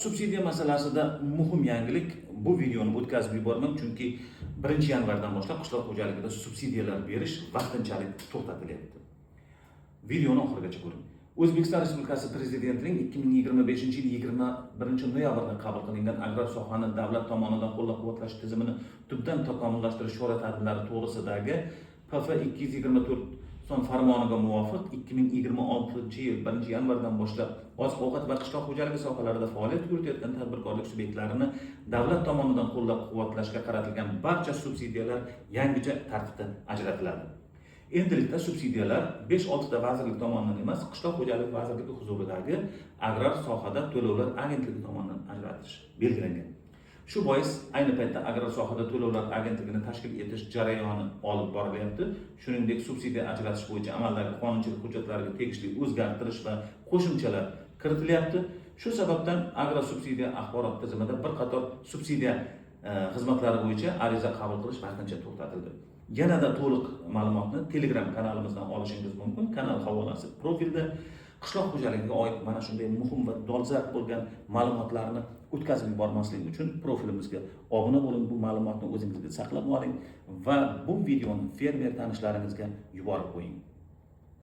Subsidiya masalasida muhim yangilik. Bu videoni o'tkazib yubormang, chunki 1-yanvardan boshlab qishloq xo'jaligida subsidiyalar berish vaqtinchalik to'xtatilyapti. Videoni oxirigacha ko'ring. O'zbekiston Respublikasi Prezidentining 2025-yil 21-noyabrda qabul qilingan Agrar sohani davlat tomonidan qo'llab-quvvatlash tizimini tubdan takomillashtirish chora-tadbirlari to'g'risidagi PF 224 son farmoniga muvofiq 2026-yil 1-yanvardan boshlab oziq-ovqat va qishloq xo'jaligi sohalarida faoliyat yuritayotgan tadbirkorlik subyektlarini davlat tomonidan qo'llab-quvvatlashga qaratilgan barcha subsidiyalar yangicha tartibda ajratiladi. Endilikda subsidiyalar 5-6 ta vazirlik tomonidan emas, Qishloq xo'jaligi vazirligi huzuridagi Agrar sohada to'lovlar agentligi tomonidan ajratish belgilangan. Shu bois ayni paytda Agrar sohada to'lovlar agentligini tashkil etish jarayoni olib borilyapti. Shuningdek, subsidiya ajratish bo'yicha amaldagi qonunchilik hujjatlariga tegishli o'zgartirish va qo'shimchalar kiritilyapti. Shu sababdan agrosubsidiya axborot tizimida bir qator subsidiya xizmatlari bo'yicha ariza qabul qilish vaqtincha to'xtatildi. Yanada to'liq ma'lumotni Telegram kanalimizdan olishingiz mumkin. Kanal havolasi profilda. Qishloq xo'jaligiga oid mana shunday muhim va dolzarb bo'lgan ma'lumotlarni o'tkazib yubormaslik uchun profilimizga obuna bo'ling, bu ma'lumotni o'zingizga saqlab oling va bu videoni fermer tanishlaringizga yuborib qo'ying.